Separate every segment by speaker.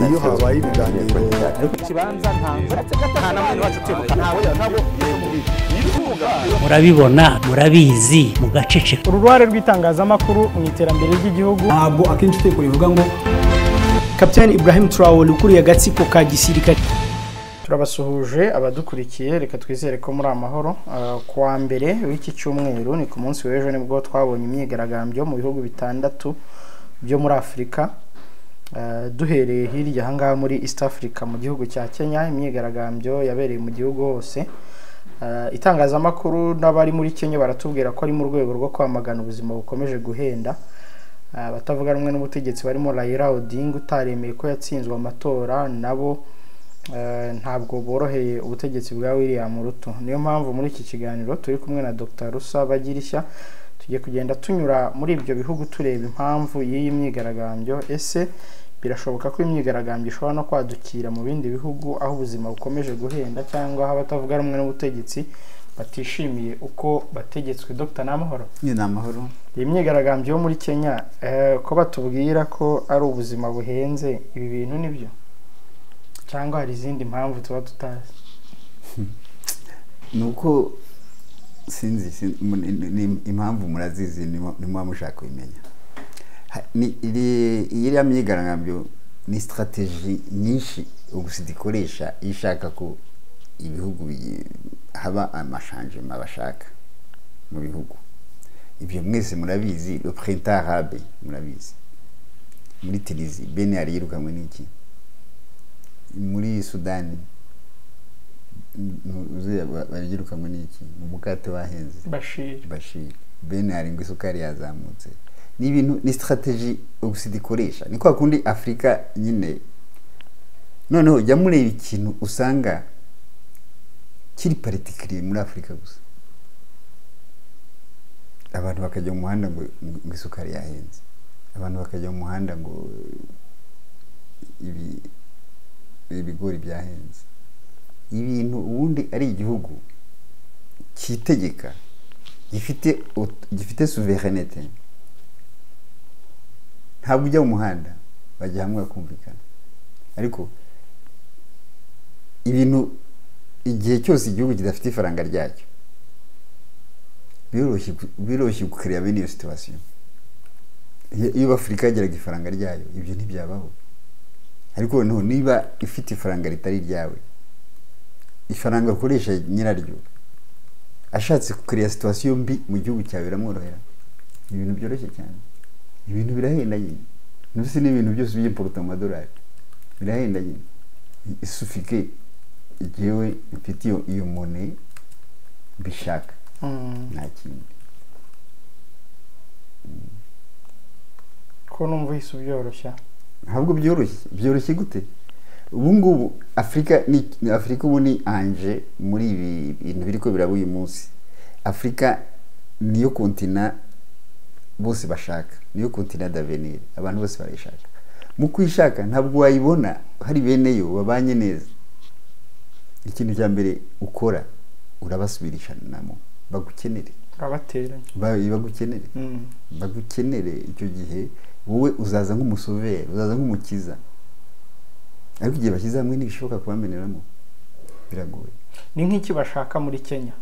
Speaker 1: Iyo habaye ibiganiro
Speaker 2: murabibona, murabizi, mugaceceka.
Speaker 3: Uruhare rw'itangazamakuru mu iterambere ry'igihugu.
Speaker 4: Ntabwo akenshi utekora bivuga ngo
Speaker 3: Kapiteni Ibrahim Traore ukuriye agatsiko ka gisirikare. Turabasuhuje abadukurikiye, reka twizere ko muri amahoro. Kuwa mbere w'iki cyumweru ni ku munsi w'ejo nibwo twabonye imyigaragambyo mu bihugu bitandatu byo muri Afurika. Duhereye hirya ahangaha muri East Africa mu gihugu cya Kenya, imyigaragambyo yabereye mu gihugu hose. Itangazamakuru n'abari muri Kenya baratubwira ko ari mu rwego rwo kwamagana ubuzima bukomeje guhenda. Abatavuga rumwe n'ubutegetsi barimo Raila Odinga utaremeye ko yatsinzwe amatora, nabo ntabwo boroheye ubutegetsi bwa William Ruto. Niyo mpamvu muri iki kiganiro turi kumwe na Dr. Rusa Bagirishya, tugiye kugenda tunyura muri ibyo bihugu tureba impamvu y'iyi myigaragambyo. Ese birashoboka ko imyigaragambyo ishobora no kwadukira mu bindi bihugu aho ubuzima bukomeje guhenda, cyangwa aho abatavuga rumwe n'ubutegetsi batishimiye uko bategetswe? Dr. Namahoro.
Speaker 5: Ni namahoro.
Speaker 3: Iyi myigaragambyo yo muri Kenya, ko batubwira ko ari ubuzima buhenze, ibi bintu nibyo cyangwa hari izindi mpamvu tuba tutazi?
Speaker 5: Nuko sinzi impamvu murazizi, nimuba mushaka kubimenya. Iriya myigaragambyo ni strategie nyinshi Occident ikoresha ishaka ko ibihugu haba amachangement bashaka mu bihugu. Ibyo mwese murabizi, le printemps arabe murabizi. Muri Tunisie Ben Ali yirukanwe n'iki? Muri Sudani bayirukanwe n'iki? Mu mukate wahenze Bashir. Ben Ali ngo isukari yazamutse. Ni ibintu, ni strategie Occident ikoresha. Ni kwa kundi Afrika nyine. Noneho jya mureba ikintu usanga kiri particulier muri Afrika gusa. Abantu bakajya mu muhanda ngo isukari yahenze. Abantu bakajya mu muhanda ngo ibigori byahenze. Ibintu ubundi ari igihugu cyitegeka, gifite souveraineté, ntabwo ujya mu muhanda, bajya hamwe bakumvikana. Ariko ibintu igihe cyose igihugu kidafite ifaranga ryacyo, biroroshye gucrea bene iyo situation. Iyo Afurika yageraga ifaranga ryayo, ibyo ntibyabaho. Ariko noneho niba ifite ifaranga ritari ryawe, ifaranga ukoresha nyiraryo ashatse gucrea situation mbi mu gihugu cyawe, biramworohera. Ibintu byoroshye cyane. Ibintu birahenda nyine. Nubuse n'ibintu byose by'importa mu madolari birahenda nyine. Isufike igihe mfite iyo monnaie mbishaka, nta kindi.
Speaker 3: Ko numva uhise ubyoroshya?
Speaker 5: Ntabwo byoroshye. Byoroshye gute? Ubu ngubu Afurika ni Afurika, ubu ni anje muri ibi bintu biriko biraba uyu munsi. Afurika niyo continent bose bashaka, niyo continent d'avenir, abantu bose barayishaka. Mu kuyishaka ntabwo wayibona hari bene yo babanye neza. Ikintu cya mbere ukora, urabasubirishanamo, bagukenere.
Speaker 3: Urabateranya.
Speaker 5: Bagukenere. Bagukenere. Icyo gihe wowe uzaza nk'umusoveri, uzaza nk'umukiza. Ariko igihe bashyize hamwe ntibishoboka kubameneramo, biragoye.
Speaker 3: Ni nk'iki bashaka muri Kenya?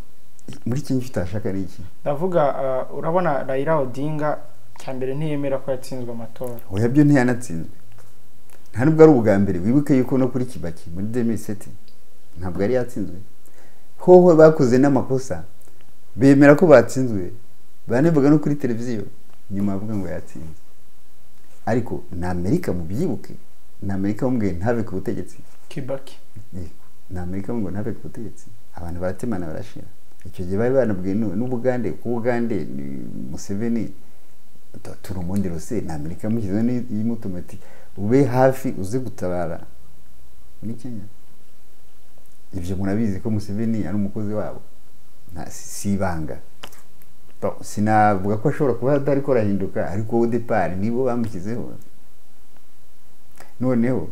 Speaker 5: Muri Kenya icyo utashaka ni iki?
Speaker 3: Ndavuga, urabona Raila Odinga cya mbere ntiyemera ko yatsinzwe amatora.
Speaker 5: Oya, byo ntiyanatsinzwe. Nta nubwo ari ubwa mbere. Wibuke yuko no kuri Kibaki muri 2007 ntabwo yari yatsinzwe. Hoho bakoze n'amakosa, bemera ko batsinzwe, banavuga no kuri televiziyo, nyuma bavuga ngo yatsinze. Ariko na Amerika, mubyibuke, na Amerika bamubwiye ntave ku butegetsi.
Speaker 3: Kibaki.
Speaker 5: Na Amerika ngo ntave ku butegetsi. Abantu baratemana barashira. Icyo gihe bari banabwiye n'Ubugande, kuko Ubugande ni Museveni turi rose, na Amerika yamushyizeho n'imutuma ati ube hafi uze gutabara muri Kenya. Ibyo murabizi ko Museveni ari umukozi wabo, si ibanga. Sinavuga ko ashobora kuba atari ko arahinduka, ariko au départ nibo bamushyizeho. Noneho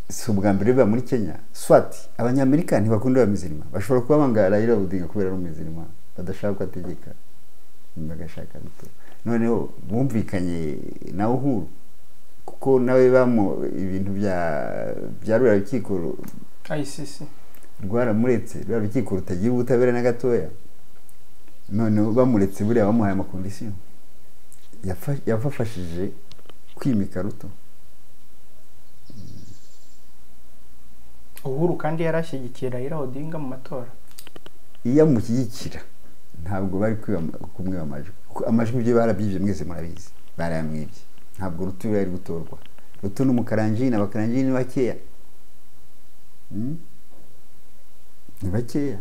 Speaker 5: si ubwa mbere biba muri Kenya. Swat abanyamerika ntibakunda abamizirima, bashobora kuba banga Raila Odinga kubera ari umuzirima, badashaka ko ategeka, bagashaka Ruto. Noneho bumvikanye na Uhuru. Kuko nawe bamu ibintu bya ruriya rukiko
Speaker 3: ICC
Speaker 5: rwaramuretse, ruriya rukiko rutagira ubutabera na gatoya. Noneho bamuretse buriya bamuhaye ama conditions, yafashije kwimika Ruto.
Speaker 3: Uhuru kandi yarashyigikiye Raila Odinga mu matora.
Speaker 5: Iyo amushyigikira ntabwo bari kumwiba amajwi, kuko amajwi ibyo barabyibye mwese murabizi, barayamwibye. Ntabwo Ruto yari gutorwa. Ruto ni umukaranjini, abakaranjini ni bakeya. Ni bakeya.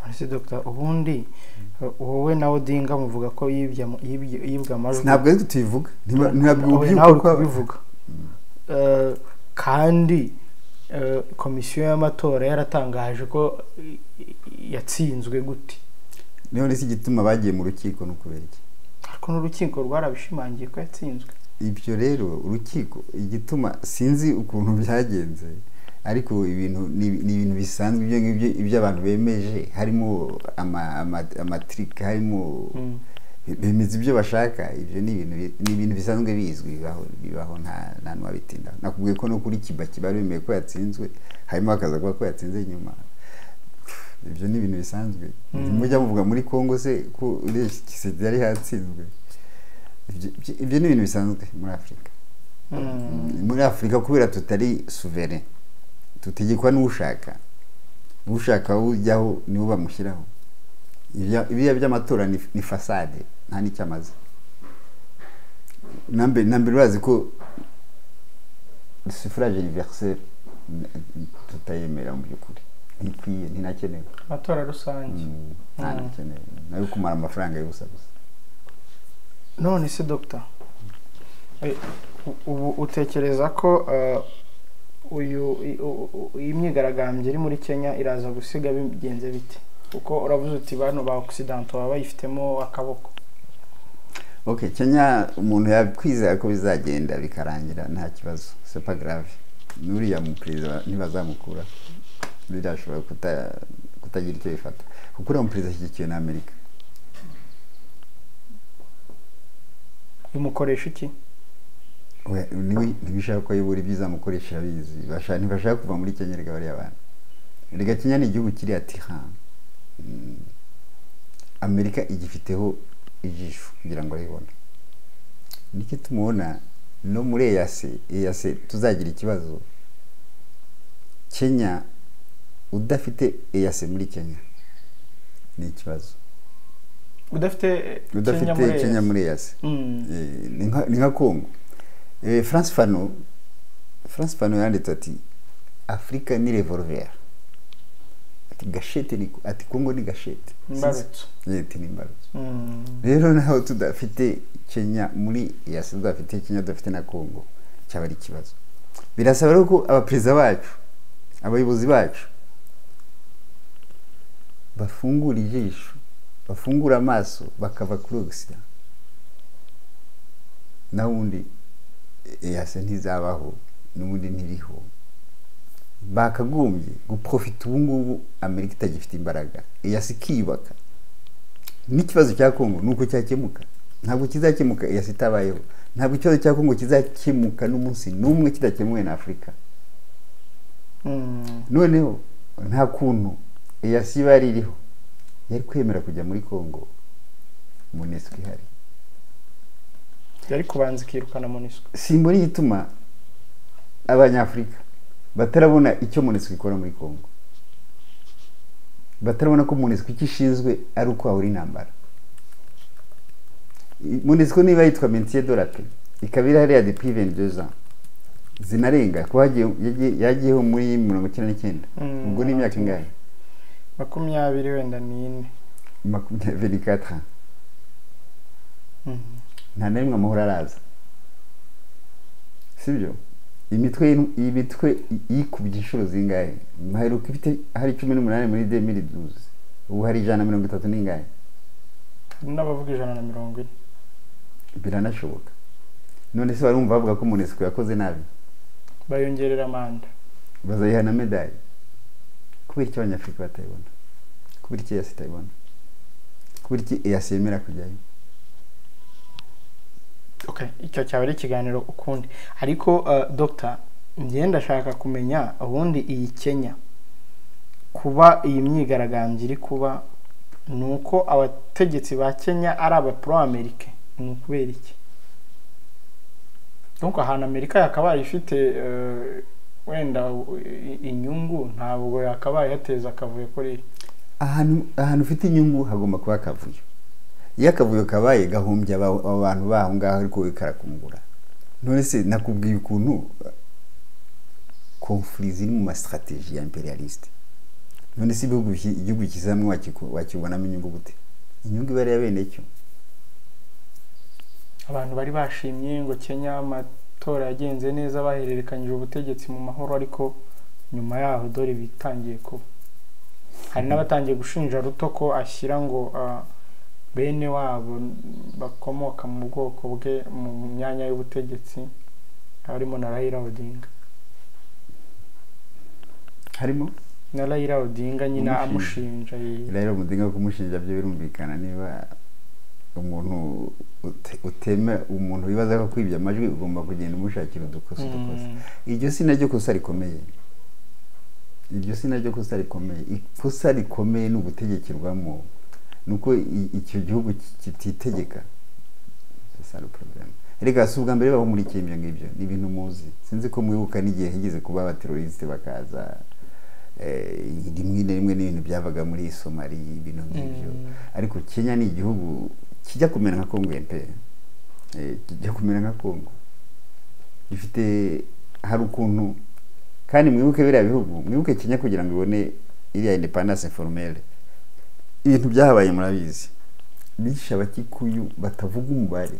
Speaker 3: Ese Dr. ubundi wowe na Odinga muvuga ko yibwe amajwi?
Speaker 5: Ntabwo ari tubivuga, ntabwo
Speaker 3: nawe uri kubivuga. Kandi komisiyo y'amatora yaratangaje ko yatsinzwe gute?
Speaker 5: None se igituma bagiye mu rukiko ni ukubera iki?
Speaker 3: Ariko n'urukiko rwarabishimangiye ko yatsinzwe.
Speaker 5: Ibyo rero urukiko igituma sinzi ukuntu byagenze, ariko ibintu ni ibintu bisanzwe, ibyo ngibyo ibyo abantu bemeje, harimo amatrike, harimo bemeza ibyo bashaka. Ibyo ni ibintu bisanzwe bizwi, bibaho, nta n'uwabitinda. Nakubwiye ko no kuri Kibaki bari bemeye ko yatsinzwe, harimo bakaza kuba ko yatsinze nyuma. Ibyo ni ibintu bisanzwe. Mujya muvuga muri Congo se ko Tshisekedi yari yatsinzwe? Ibyo ni ibintu bisanzwe muri Afurika. Muri Afurika kubera tutari souverain, tutegekwa n'ushaka, ushaka ujyaho niwo bamushyiraho. Ibiya by'amatora ni fasade, nta n'icyo amaze. Nambere urazi ko suffrage universel tutayemera mu by'ukuri, ntikwiye, ntinakenewe.
Speaker 3: Amatora rusange
Speaker 5: ntanakenewe, nayo kumara amafaranga y'ubusa gusa.
Speaker 3: None se Dr. Ubu utekereza ko uyu iyi myigaragambyo iri muri Kenya iraza gusiga bigenze bite? Kuko uravuze uti bano ba Occidentaux baba bayifitemo akaboko.
Speaker 5: Okay, Kenya umuntu yakwizera ko bizagenda bikarangira nta kibazo, c'est pas grave. Nuriya mu president ntibazamukura, birashobora kutagira icyo bifata, kuko uriya mu president ashyigikiwe na Amerika.
Speaker 3: Bimukoresha iki?
Speaker 5: Niwe ntibishaka ko ayobora ibyiza amukoresha abizi. Ntibashaka kuva muri Kenya rega bariya bantu. Rega Kenya ni igihugu kiri attirant. Amerika igifiteho ijisho kugira ngo aribone. Niki tumubona no muri EAC tuzagira ikibazo. Kenya udafite EAC muri Kenya ni ikibazo.
Speaker 3: Udafite
Speaker 5: Kenya muri EAC. Ni nka Congo. France Fanon yanditse ati Afrika ni revolver. Ati gashete ni, ati Congo ni gashete.
Speaker 3: Imbarutso.
Speaker 5: Ati ni imbarutso. Rero naho tudafite Kenya muri EAC, tudafite Kenya, tudafite na Congo, cyaba ari ikibazo. Birasaba rero ko abaperezida bacu, abayobozi bacu bafungura ijisho, bafungura amaso, bakava kuri Occident. Naho ubundi EAC ntizabaho, n'ubundi ntiriho. Bakagombye guprofita ubu ngubu Amerika itagifite imbaraga, EAC ikiyubaka. N'ikibazo cya Congo nuko cyakemuka, ntabwo kizakemuka EAC itabayeho. Ntabwo ikibazo cya Congo kizakemuka n'umunsi n'umwe kidakemuwe na Afurika. Noneho nta kuntu EAC iba yari iriho yari kwemera kujya muri Congo MONUSCO ihari,
Speaker 3: yari kubanza ikirukana MONUSCO.
Speaker 5: Simbona igituma abanyafurika batarabona icyo MONUSCO ikora muri Congo, batarabona ko MONUSCO icyo ishinzwe ari uko hahora intambara. MONUSCO niba yitwa Maintien de la Paix, ikaba iri hariya depuis 22 ans zinarenga, kuko yagiyeho muri 99, ubwo ni imyaka ingahe?
Speaker 3: 24 wenda ni
Speaker 5: 24. Nta na rimwe amahoro araza, sibyo? Imitwe yikubye inshuro zingahe? Maheruka ifite hari 18 muri 2012, ubu hari 130 n'ingahe?
Speaker 3: N'abavuga 140.
Speaker 5: Biranashoboka. None se barumva bavuga ko MONUSCO yakoze nabi,
Speaker 3: bayongerera manda,
Speaker 5: bazayiha na medaille. Kubera iki abanyafurika batayibona? Kubera iki EAC itayibona? Kubera iki EAC yemera kujyayo?
Speaker 3: Okay, icyo cyaba ari ikiganiro ukundi. Ariko Dr, njye ndashaka kumenya ubundi iyi Kenya kuba iyi myigaragambyo iri kuba ni uko abategetsi ba Kenya ari aba pro Amerika, ni ukubera iki? Donc ahantu Amerika yakabaye ifite wenda inyungu ntabwo yakabaye yateza akavuyo kuri
Speaker 5: Ahantu ufite inyungu hagomba kuba akavuyo. Iyo akavuyo kabaye gahumbya abantu baho ngaho, ariko we karakungura. None se nakubwiye ukuntu conflit ziri mu ma stratégie ya impérialiste. None se igihugu kizamwe wakibonamo inyungu gute? Inyungu iba ari iya bene cyo.
Speaker 3: Abantu bari bashimye ngo Kenya amatora yagenze neza, bahererekanyije ubutegetsi mu mahoro, ariko nyuma yaho dore bitangiye kuba. Hari n'abatangiye gushinja Ruto ko ashyira ngo bene wabo bakomoka mu bwoko bwe mu myanya y'ubutegetsi, harimo na Raila Odinga.
Speaker 5: Harimo
Speaker 3: na Raila Odinga nyine
Speaker 5: Amushinja.
Speaker 3: Amushinja.
Speaker 5: Raila Odinga kumushinja byo birumvikana, niba umuntu uteme umuntu wibaza ko kwibye amajwi, ugomba kugenda umushakira udukosa. Iryo si naryo kosa rikomeye, iryo si naryo kosa rikomeye. Ikosa rikomeye ni ugutegekerwamo, ni uko icyo gihugu kititegeka. C'est ça le problème. Erega si ubwa mbere baho muri ibyo ngibyo, ni ibintu muzi. Sinzi ko mwibuka n'igihe higeze kuba abateroriste bakaza, rimwe na rimwe n'ibintu byavaga muri Somali, ibintu nk'ibyo. Ariko Kenya ni igihugu kijya kumera nka Congo mpe, kijya kumera nka Congo, gifite hari ukuntu. Kandi mwibuke biriya bihugu, mwibuke Kenya kugira ngo ibone iriya indépendance informelle, ibintu byahabaye murabizi, bishe Abakikuyu batavuga umubare,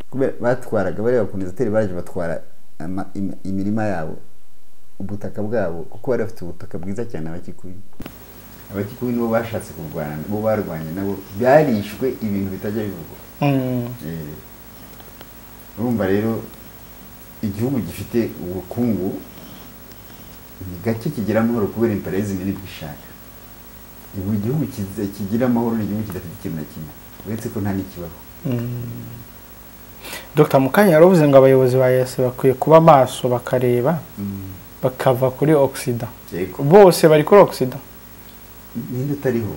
Speaker 5: kubera batwaraga bariya bakolonizateri baje batwara imirima yabo, ubutaka bwabo, kuko bari bafite ubutaka bwiza cyane. Abakikuyu nibo bashatse kurwana, bo barwanye nabo byarishwe, ibintu bitajya bivugwa. Urumva rero igihugu gifite ubukungu ni gake kigira amahoro, kubera impérialisme nibwo ishaka. Ubu igihugu kigira amahoro ni igihugu kidafite ikintu na kimwe, uretse ko nta n'ikibaho.
Speaker 3: Dr Mukanya yaravuze ngo abayobozi ba EAC bakwiye kuba maso, bakareba, bakava kuri Occident. Bose bari kuri Occident.
Speaker 5: Ninde utariho?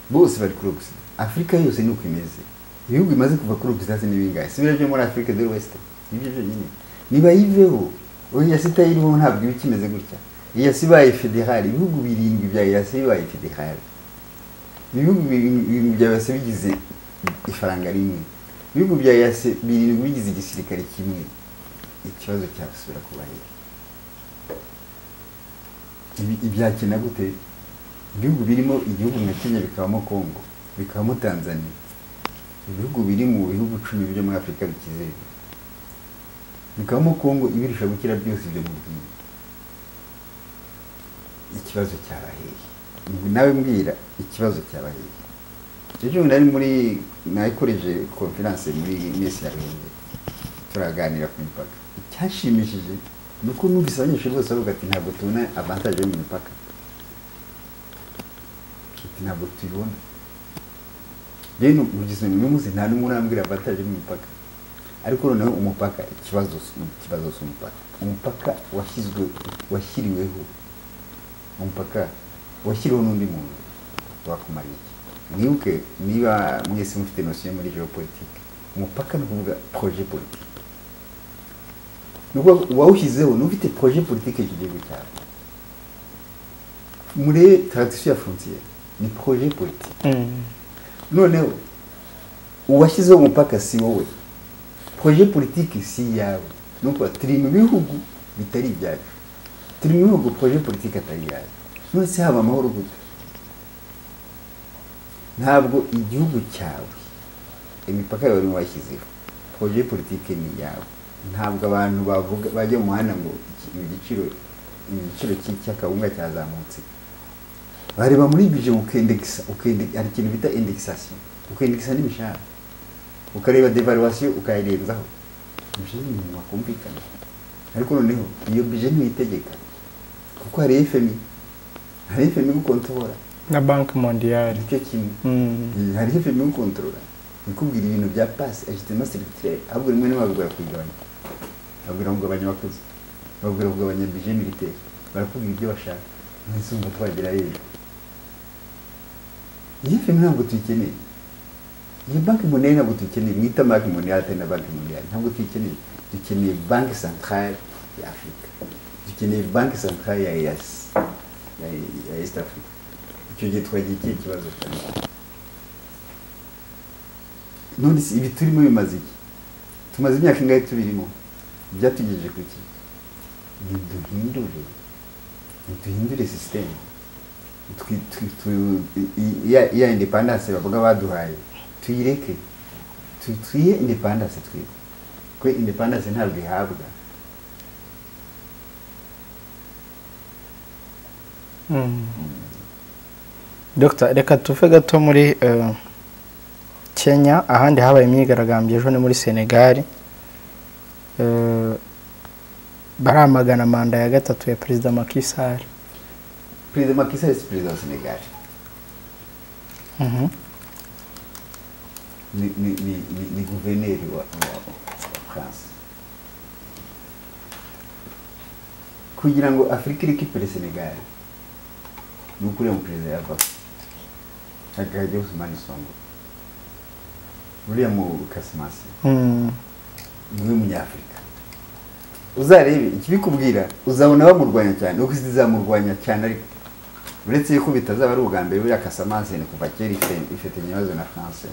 Speaker 5: Bose bari kuri Occident. Afurika yose ni uko imeze. Ibihugu bimaze kuva kuri Occident ni bingahe? Si biriya byo muri Afrique de l'Ouest? Nibyo byonyine. Niba yiveho, oya, itayiriho ntabwo iba ikimeze gutya. EAC ibaye fédérale, ibihugu birindwi bya EAC bibaye fédérale, ibihugu birindwi bya EAC bigize ifaranga rimwe, ibihugu bya EAC birindwi bigize igisirikare kimwe, ikibazo cyasubira kuba hehe? Ibyakina gute ibihugu birimo igihugu nka Kenya, bikabamo Congo, bikabamo Tanzania, ibihugu biri mu bihugu 10 byo muri Afurika bikize, bikabamo Congo ibirusha gukira byose? Ibyo mubwiye ikibazo cyabaheye. Nawe mbwira ikibazo cyabaheye. Ejo nari muri nayikoreje conférence muri Mesi ya Ruhengeri, turaganira ku mipaka. Icyashimishije ni uko numvise abanyeshuri bose bavuga ati: "Ntabwo tubona avantage yo mu mipaka." Ati: "Ntabwo tuyibona." Rero kugeza uyu munsi nta n'umwe urambwira avantage yo mu mipaka. Ariko noneho umupaka, ikibazo si umupaka. Umupaka washyizwe, washyiriweho, umupaka washyiriweho n'undi muntu wakumara iki? Mwibuke, niba mwese mufite notion muri géopolitique, umupaka ni ukuvuga projet politique. Ni ukuvuga uwawushyizeho ni ufite projet politique y'iki gihugu cyawe. Muri tradition ya frontière ni projet politique. Noneho uwashyizeho umupaka si wowe, projet politique si iyawe. Ni ukuvuga turi mu bihugu bitari ibyacu, turi mu bihugu projet politique atari iyawe. None se haba amahoro gute? Ntabwo igihugu cyawe, imipaka yawe niwe washyizeho, projet politique ni iyawe. Ntabwo abantu bavuga bajya mu muhanda ngo igiciro cy'akawunga cyazamutse. Bareba muri budget, ukendekisa, hari ikintu bita indexation, ukendekisa n'imishahara, ukareba dévaluation ukayirenzaho. Ibyo ni ibintu wakumvikana. Ariko noneho iyo budget ntiyitegeka, kuko hari FMI, hari FMI gukontorora
Speaker 3: na Banque mondiale.
Speaker 5: Nicyo kimwe. Hari FMI gukontorora. Nikubwira ibintu bya passe ajustement structurel, ahubwo rimwe na rimwe babwira kuyigabanya, babwira kugabanya abakozi, babwira kugabanya budget militaire, barakubwira ibyo bashaka. Ntisumva twagera hehe? Iyi FMI ntabwo tuyikeneye, iyi banki mondiale ntabwo tuyikeneye, mwita banki mondiale atari na banki mondiale, ntabwo tuyikeneye. Dukeneye banki centrale ya Afurika, dukeneye banki centrale ya EAC, ya East Africa. Icyo gihe twagira ikihe kibazo cyane? None se ibi turimo bimaze iki? Tumaze imyaka ingahe tubirimo? Byatugejeje ku iki? Niduhindure système. Ya independence bavuga baduhaye tuyireke, twiye independence twiye, kuko independence ntabwo ihabwa.
Speaker 3: Dr. Reka tuve gato muri Kenya, ahandi habaye imyigaragambyo ejo ni muri Senegal. Baramagana manda ya gatatu ya Perezida Macky Sall.
Speaker 5: Perezida Macky Sall si perezida wa Senegal. Ni guverineri wa France. Kugira ngo Afurika irekipere Senegal ni uko uriya muperezida yavaho akajya Ousmane Sonko, uriya mu Casamance niwe munyafurika. Uzarebe ikibikubwira, uzabona bamurwanya cyane, uko isi izamurwanya cyane, ariko uretse yuko bitazaba ari ubwa mbere. Buriya Casamance ni kuva kera ifite ibibazo na France.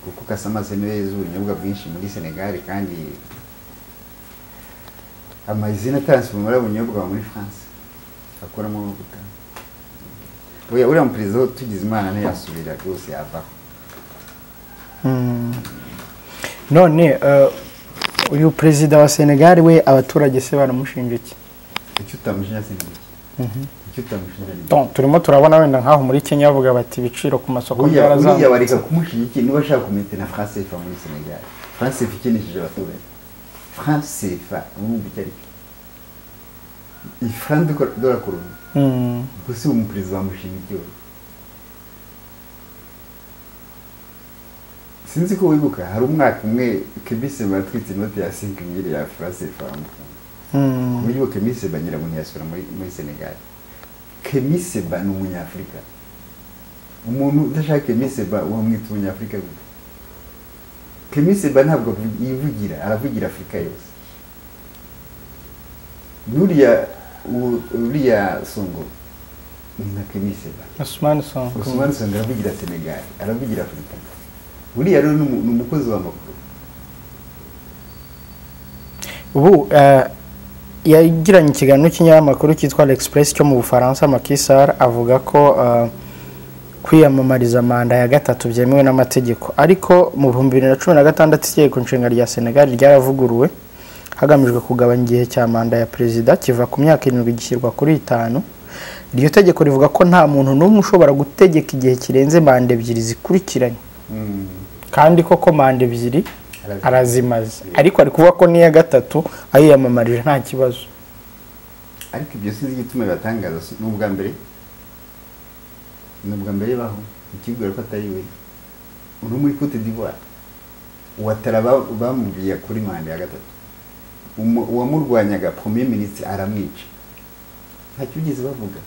Speaker 5: Kuko Casamance niwe yeze ubunyobwa bwinshi muri Senegal, kandi amazina transformera ubunyobwa muri France akoramo amavuta. Uriya muperezida tugize Imana ntiyasubira rwose, yavaho.
Speaker 3: None uyu perezida wa Senegal we abaturage se baramushinja iki?
Speaker 5: Icyo utamushinja si iki? Icyo utamushinja ni
Speaker 3: iki? Turimo turabona wenda nkaho muri Kenya bavuga bati ibiciro ku masoko
Speaker 5: byarazamutse. Uriya bareka kumushinja iki niba ashaka kumetena France CFA muri Senegal? France CFA ikeneshije abaturage. France CFA urumva icyo ari cyo? Ifranc de la colonie. Gusa uwo muperezida bamushinja iki we? Sinzi ko wibuka hari umwaka umwe Kemi Seba yatwitse inoti ya 5000 ya franc CFA baramufunga. Ku buryo Kemi Seba nyiramuntu ntiyasubira muri Senegal. Kemi Seba ni umunyafurika. Umuntu udashaka Kemi Seba wamwita umunyafurika gute? Kemi Seba ntabwo yivugira, aravugira Afurika yose. Nuriya Sonko ni nka Kemi Seba.
Speaker 3: Ousmane Sonko.
Speaker 5: Ousmane Sonko aravugira Senegal, aravugira Afurika. Uriya rero ni umukozi w'amakuru.
Speaker 3: Ubu yagiranye ikiganiro cy'inyamakuru cyitwa L'Express cyo mu Bufaransa. Macky Sall avuga ko kwiyamamariza manda ya gatatu byemewe n'amategeko, ariko mu 2016 itegeko nshinga rya Senegal ryaravuguruwe hagamijwe kugabanya igihe cya manda ya perezida kiva ku myaka 7 gishyirwa kuri 5. Iryo tegeko rivuga ko nta muntu n'umwe ushobora gutegeka igihe kirenze manda ebyiri zikurikiranye. Kandi koko manda ebyiri arazimaze, ariko ari kuvuga ko n'iya gatatu ayiyamamarije nta kibazo.
Speaker 5: Ariko ibyo sinzi igituma bibatangaza, n'ubwa mbere baho ikibwira ko atari we. Uri muri Cote d'Ivoire, Ouattara bamubwiye kuri manda ya gatatu, uwamurwanyaga premier ministre aramwica, ntacyo bigeze bavuga.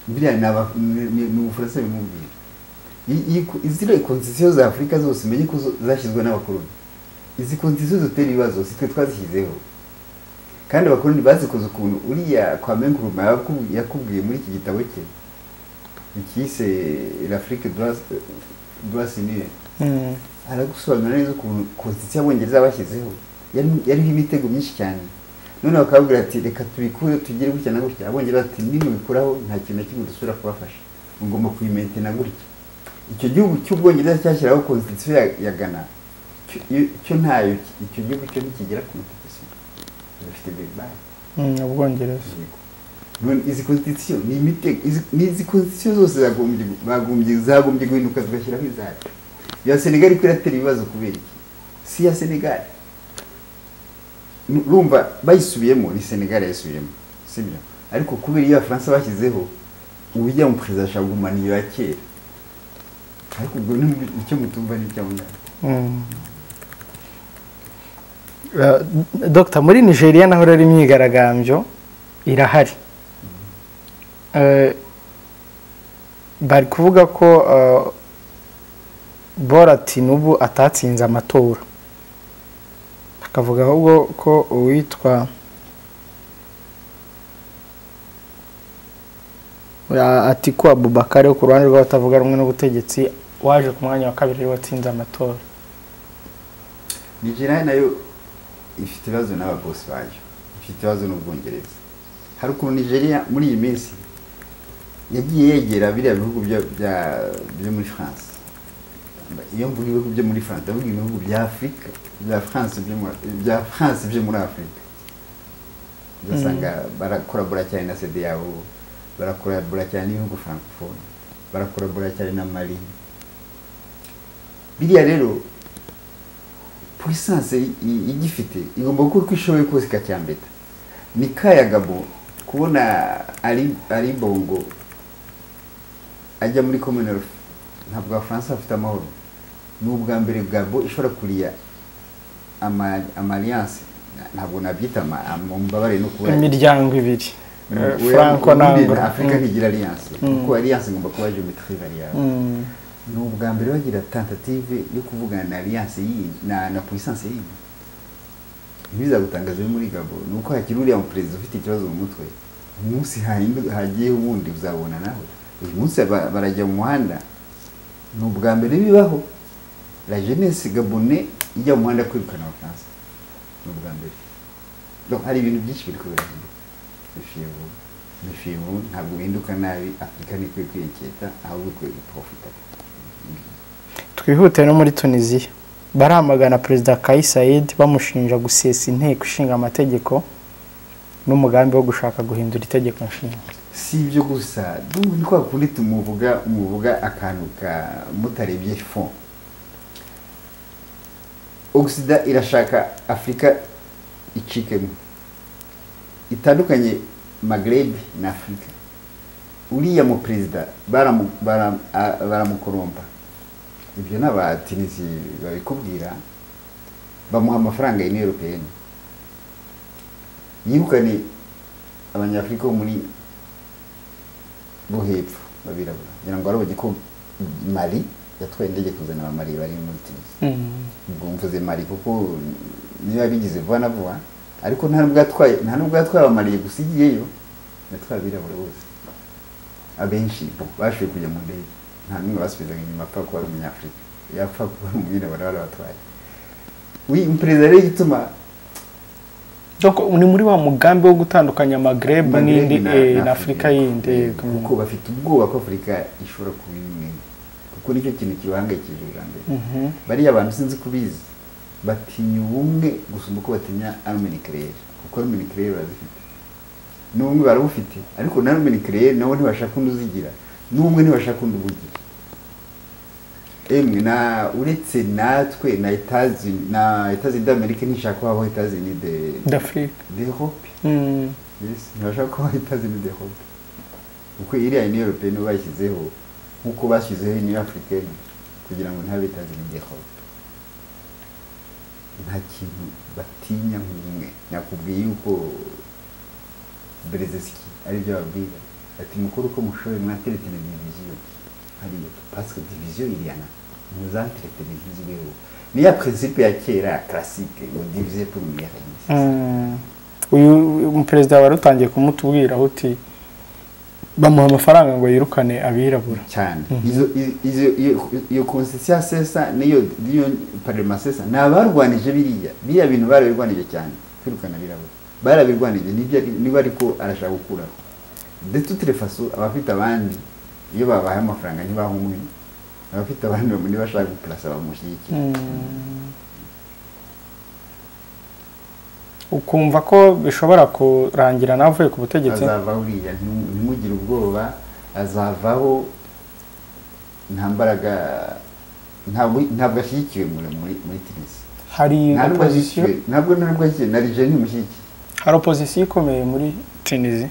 Speaker 5: Biriya ni Ubufaransa bimubwira. Iziriya constitution za Afurika zose umenye ko zashyizwe n'abakoloni. Izi constitution zitera ibibazo si twe twazishyizeho, kandi abakoloni bazikoze ukuntu uriya Kwame Nkrumah yakubwiye muri iki gitabo cye ikise l'Afrique doit s'unir. Aragusobanurira neza ukuntu constitution y'Abongereza bashyizeho yariho imitego myinshi cyane. None bakababwira ati reka tubikure tugire gutya na gutya. Abongereza bati nimubikuraho nta kintu na kimwe dusubira kubafasha, mugomba kuyimentena gutya. Icyo gihugu cy'Ubwongereza cyashyiraho constitution ya Ghana, cyo ntayo, icyo gihugu cyo ntikigera ku mategeko, bafite bibaya
Speaker 3: Ubwongereza.
Speaker 5: None izi constitution ni imitego, izi constitution zose zagombye guhinduka zigashyiraho izacu. Ya Senegal iko iratera ibibazo kubera iki? Si ya Senegal. Urumva bayisubiyemo, ni Senegal yayisubiyemo, sibyo? Ariko kubera iyo Abafaransa bashyizeho, ujya mu perezida ashaka kugumana iyo ya kera. Ariko ubwo icyo mutumva ni icyo ngaho.
Speaker 3: Dr, muri Nigeria naho rero imyigaragambyo irahari. Bari kuvuga ko Bola Tinubu atatsinze amatora, akavuga ahubwo ko uwitwa Atiku Abubakar wo ku ruhande rw'abatavuga rumwe n'ubutegetsi waje ku mwanya wa kabiri watsinze amatora.
Speaker 5: Nigeria nayo ifite ibibazo n'ababosi bayo, ifite ibibazo n'Ubwongereza. Hari ukuntu Nigeria muri iyi minsi yagiye yegera biriya bihugu byo muri France. Iyo mvuga ibihugu byo muri France, ndavuga ibihugu bya Afrika, bya France byo muri Afrika. Ugasanga barakorabora cyane na CEDEAO, barakorabora cyane n'ibihugu francophone, barakorabora cyane na Mali. Biriya rero puissance igifite igomba gukora uko ishoboye kose ikacyambeta. Ni kaya Gabo kubona ari Bongo ajya muri Commonwealth, ntabwo Abafaransa bafite amahoro. Ni ubwa mbere Gabo ishobora kuriya ama alliance, ntabwo nabyita mubabare no kubura
Speaker 3: imiryango ibiri Franco na Anglo.
Speaker 5: Afrika ntigira alliance, kuko alliance igomba kuba géométrie variable. Ni ubwa mbere bagira tentative yo kuvugana na alliance yindi na puissance yindi. Ntibizagutangaza muri Gabo ni uko hakiri uriya perezida ufite ikibazo mu mutwe. Umunsi hagiye ubundi uzabona nawe. Uyu munsi barajya mu muhanda, ni ubwa mbere bibaho la jeunesse gabonais ijya mu muhanda kwirukana Abafaransa, ni ubwa mbere. Donc hari ibintu byinshi biri kubera méfiez-vous, ntabwo bihinduka nabi. Afurika ntikwiye kwiyeketa, ahubwo ikwiye guprofita.
Speaker 3: Twihute no muri Tunisia baramagana Perezida Kais Saied bamushinja gusesa inteko ishinga amategeko n'umugambi wo gushaka guhindura itegeko nshinga.
Speaker 5: Si ibyo gusa, ni kwa kundi tumuvuga akantu ka mutarebye fond. Occident irashaka Afurika icikemo, itandukanye Maghreb na Afurika. Uriya mu perezida baramukorompa, ibyo n'abatinisi babikubwira, bamuha amafaranga y'Union Européenne yirukane abanyafurika bo muri bo hepfo babirabura. Ngira ngo warabonye ko Mali yatwaye indege kuzana abamali bari muri Tunisia. Ubwo mvuze Mali kuko niba bigize vuba na vuba, ariko nta nubwo yatwaye abamali gusa, igiyeyo yatwaye abirabura bose. Abenshi bashoboye kujya mu ndege, nta n'umwe basubizaga inyuma apfa kuba ari umunyafurika, yapfa kuba ari umwirabura barabatwaye. Perezida rero igituma
Speaker 3: Donc ni muri wa mugambi wo gutandukanya Maghreb n'indi na Afrika yindi,
Speaker 5: kuko bafite ubwoba ko Afrika ishobora kuba imwe, kuko nicyo kintu kibahangayikishije bwa mbere. Bariya abantu sinzi kubizi, batinya ubumwe gusumba uko batinya arme nucléaire, kuko arme nucléaire barazifite, n'ubumwe barabufite, ariko na arme nucléaire nabo ntibashaka undi uzigira, n'ubumwe ntibashaka undi ubugira. Emwe na uretse natwe na États-Unis d'Amérique ntishaka ko habaho États-Unis
Speaker 3: d'Afrique
Speaker 5: d'Europe. Yes, ntibashaka ko habaho États-Unis d'Europe, kuko iriya Union Européenne bashyizeho nkuko bashyizeho Union Africaine kugira ngo ntabe États-Unis d'Europe. Nta kintu batinya nk'umwe. Nakubwiye yuko Brzezinski ari byo babwira, ati mukuru uko mushoboye mwateretene division hariya, parce que division iriyana muzanteretene ntizbeho. Ni ya principe ya kera classique ngo diviser pour mieux régner.
Speaker 3: Uyu perezida wari utangiye kumutubwira uti bamuha amafaranga ngo yirukane abirabura
Speaker 5: cyane. Iyo constitution sesa niyo parlement sesa nabarwanije biriya bintu barabirwanije cyane, kwirukana abirabura barabirwanije, nibyo niba ariko arashaka gukuraho. De toute façon abafite abandi iyo babahaye amafaranga ntibaha umwe, abafite abandi bamwe bashaka guplasa bamushyigikira.
Speaker 3: Ukumva ko bishobora kurangira navuye ku butegetsi?
Speaker 5: Azavaho uriya, ntimugire ubwoba, azavaho. Nta mbaraga, ntabwo ashyigikiwe muri Tunisia.
Speaker 3: Hari opposition,
Speaker 5: ntabwo ashyigikiwe na Algeria ntimushyigikiye.
Speaker 3: Hari opposition ikomeye muri Tunisia.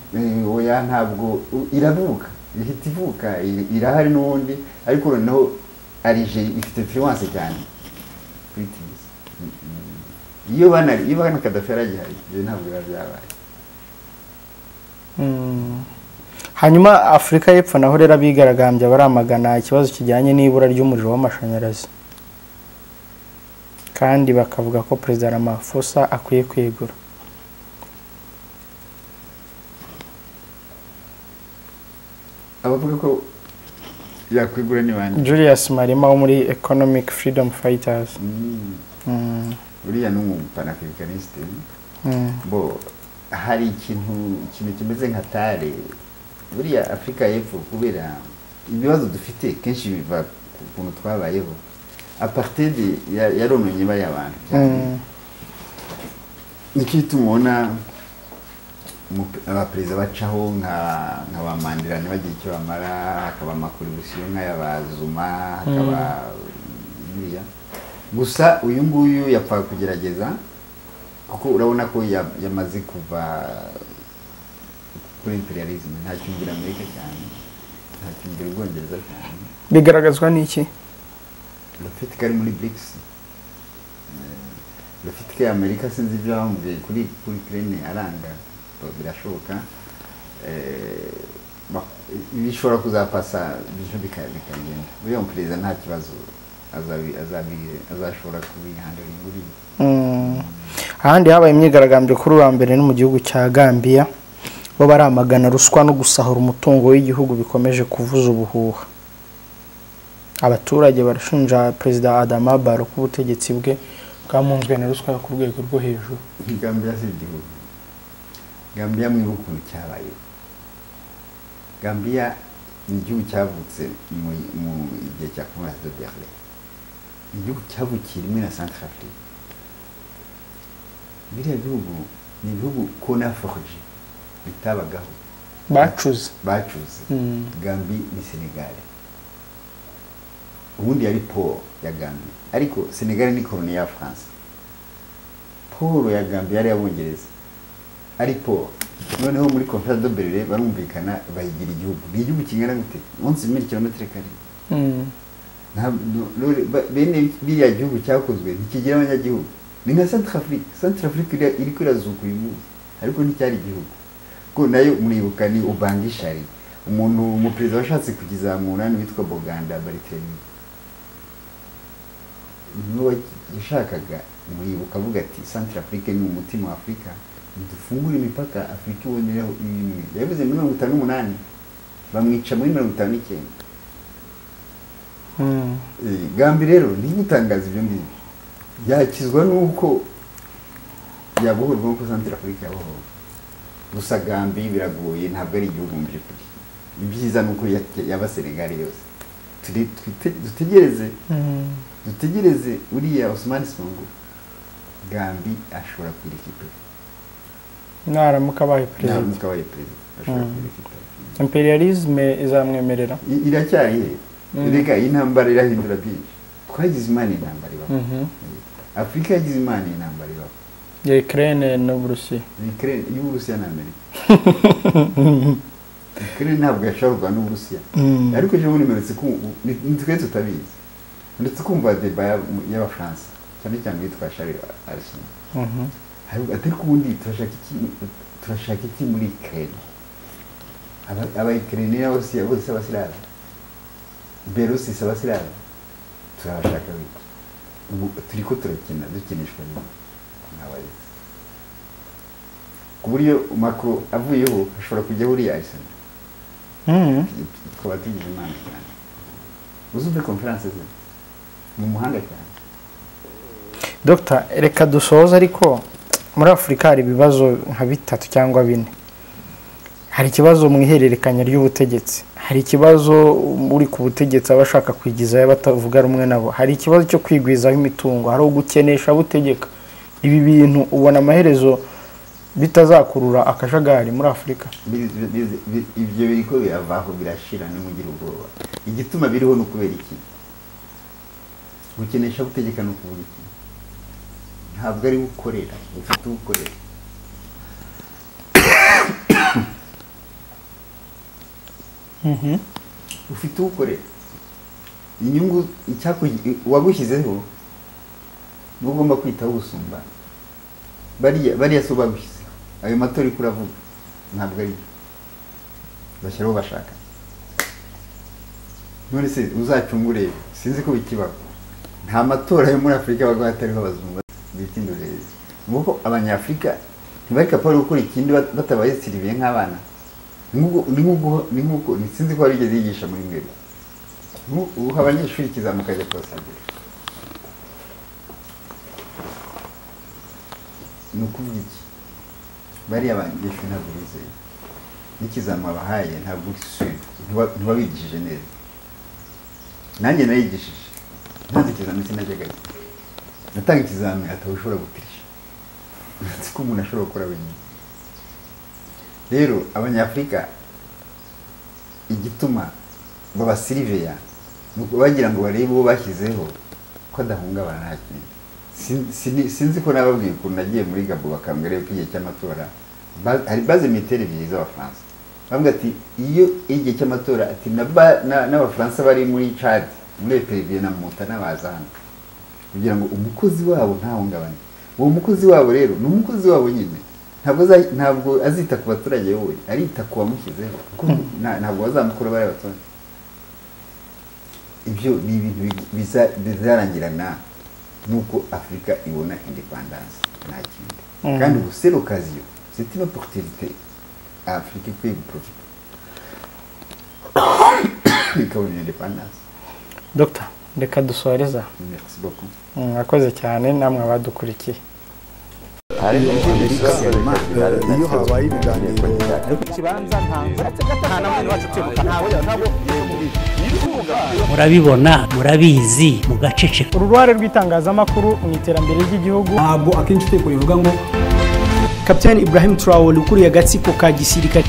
Speaker 5: Oya, ntabwo iravuka, ihita ivuka, irahari n'ubundi, ariko noneho Algeria ifite influence cyane kuri Tunisia. Iyo bana Gaddafi yaragihari, ibyo ntabwo biba byabaye.
Speaker 3: Hanyuma Afurika y'Epfo naho rero abigaragambya baramagana ikibazo kijyanye n'ibura ry'umuriro w'amashanyarazi, kandi bakavuga ko Perezida Ramaphosa akwiye kwegura.
Speaker 5: Abavuga ko yakwegura ni bande?
Speaker 3: Julius Malema wo muri Economic Freedom Fighters.
Speaker 5: Uriya ni umupanafricaniste. Bo hari ikintu kimeze nka tare. Buriya Afurika y'Epfo kubera ibibazo dufite kenshi biva ku kuntu twabayeho. Apartheid yarononye bariya bantu cyane. Nicyo gituma ubona abaperezida bacaho nka ba Mandela ntibagire icyo bamara, hakaba amakorupsiyo nk'aya Zuma, hakaba buriya. Gusa uyu nguyu yapfa kugerageza, kuko urabona ko yamaze kuva kuri imperialism, ntacyumvira Amerika cyane, ntacyumvira Ubwongereza cyane.
Speaker 3: Bigaragazwa n'iki?
Speaker 5: Le fait ko ari muri BRICS, le fait ko Amerika sinzi ibyo bamubwiye kuri Ukraine aranga, birashoboka. Bishobora kuzapasa bityo bikagenda. Uriya muperezida nta kibazo azashobora kubihandura uriya.
Speaker 3: Ahandi habaye imyigaragambyo kuri uwa mbere no mu gihugu cya Gambia, bo baramagana ruswa no gusahura umutungo w'igihugu bikomeje kuvuza ubuhuha. Abaturage barashinja Perezida Adama Barrow ko ubutegetsi bwe bwamunzwe na ruswa yo ku rwego rwo hejuru.
Speaker 5: Gambia si igihugu. Gambia mwibuka ukuntu cyabayeho. Gambia ni igihugu cyavutse mu gihe cya Conférence de Berlin. Ni igihugu cyavukiye rimwe na Centrafrique. Biriya bihugu ni ibihugu qu'on a forgé, bitabagaho.
Speaker 3: Bacuze.
Speaker 5: Gambie ni Senegal. Ubundi yari port ya Gambie, ariko Senegal ni koloni ya France. Port ya Gambie yari y'Abongereza, ari port. Noneho muri Conférence de Berlin barumvikana bayigira igihugu. Ni igihugu kingana gute? 11,000 km kare. Bene biriya gihugu cyakozwe ntikigira abanyagihugu. Ni nka Centrafrique. Centrafrique iriko irazuka uyu munsi, ariko nticyari igihugu. Ko nayo muribuka ni Ubangishari, umuntu umuperezida washatse kugizamura ni witwa Boganda Barthélemy. Niwe yashakaga, muribuka avuga ati Centrafrique ni umutima wa Afurika, dufungure imipaka Afurika ibonereho ibimwe. Yabivuze muri 58, bamwica muri 59. Gambia rero ntigutangaza ibyo ngibyo. Yakizwa nuko yabohorwa nkuko Centrafrique yabohowe. Gusa Gambia biragoye, ntabwo ari igihugu mu by'ukuri. Ibyiza nuko yaba Senegal yose. Dutegereze uriya Ousmane Sonko. Gambia ashobora kwirikipera.
Speaker 3: Naramuka abaye perezida.
Speaker 5: Ashobora kwirikipera.
Speaker 3: Imperialisme izamwemerera.
Speaker 5: Iracyari he? Reka intambara irahindura byinshi. Twagize Imana intambara ibaho. Afurika yagize Imana intambara ibaho.
Speaker 3: Ya Ukraine n'Uburusiya.
Speaker 5: Ukraine y'Uburusiya na Amerika. Ukraine ntabwo yasharwa n'Uburusiya. Ariko ejo bundi mperutse nitwe tutabizi. Ndetse kumva débat y'Abafaransa cyane cyane witwa Charles Arsene. Ariko ubundi turashaka iki muri Ukraine? Aba Ukraine n'Abarusiya bose abasilamu. Belarus abasilamu. Turabashaka biki? Ubu turiko turakina dukinishwa n'abayizi. Ku buryo Macron avuyeho ashobora kujya buriya Arsenal. Twaba tugize Imana cyane. Uzumve conference ze ni umuhanga cyane.
Speaker 3: Dr. reka dusoze, ariko muri Afurika hari ibibazo nka bitatu cyangwa bine. Hari ikibazo mu ihererekanya ry'ubutegetsi, hari ikibazo uri ku butegetsi abashaka kwigizayo batavuga rumwe nabo, hari ikibazo cyo kwigwizaho imitungo, hari ugukenesha butegeka. Ibi bintu ubona amaherezo bitazakurura akajagari muri Afurika?
Speaker 5: Ibyo biriko biravaho, birashira, nimugire ubwoba. Igituma biriho no kubera iki? Gukenesha butegeka no kuvuga iki? Ntabwo ari gukorera, ufite ukorera. Ufite ukorera. Inyungu wagushyizeho niwo ugomba kwitaho gusumba bariya si bagushyizeho. Ayo matora uri kuravuga ntabwo ari bashyiraho bashaka. None se uzacungure, sinzi ko bikibaho, nta matora yo muri Afurika baga hatariho abazungu bita indorerezi. Nguko abanyafurika ntibari capable gukora ikindi batabaye siriviye nk'abana. Ni nk'uko sinzi ko warigeze yigisha muri mwebwe, uha abanyeshuri ikizamuka ajya kubasabira. Ni ukuvuga iki? Bariya banyeshuri ntabwo bizeye n'ikizamu babahaye, ntabwo ntibabigishije neza. Nanjye narigishije, ntanze ikizami sinajyagayo, natanga ikizami ataba ushobora gutirisha, nzi ko umuntu ashobora gukora wenyine. Rero abanyafurika igituma babasiriveya bagira ngo barebe uwo bashyizeho ko adahungabana nta kindi. Sinzi ko nababwiye ukuntu nagiye muri Gabo bakambwira yuko igihe cy'amatora hari base militaire ebyiri z'Abafaransa, bavuga ati iyo igihe cy'amatora ati n'Abafaransa bari muri Chad, muri Epervier na Montana baza hano kugira ngo umukozi wabo ntahungabane. Uwo mukozi wabo rero ni umukozi wabo nyine, ntabwo azita ku baturage wowe, arita ku bamushyizeho, kuko ntabwo bazamukura bari abaturage. Ibyo ni ibintu bizarangirana nuko Afurika ibona independence, nta kindi. Kandi ubu c'est l'occasion, c'est une opportunité Afurika ikwiye guprofita ikabona independence.
Speaker 3: Dr, reka dusoreza.
Speaker 5: Merci beaucoup.
Speaker 3: Mwakoze cyane namwe abadukurikiye.
Speaker 1: Iyo habaye ibiganiro
Speaker 2: murabibona, murabizi, mugaceceka.
Speaker 3: Uruhare rw'itangazamakuru mu iterambere ry'igihugu.
Speaker 4: Ntabwo akenshi utekwa bivuga ngo Kapiteni Ibrahim Traoré ukuriye agatsiko ka gisirikare.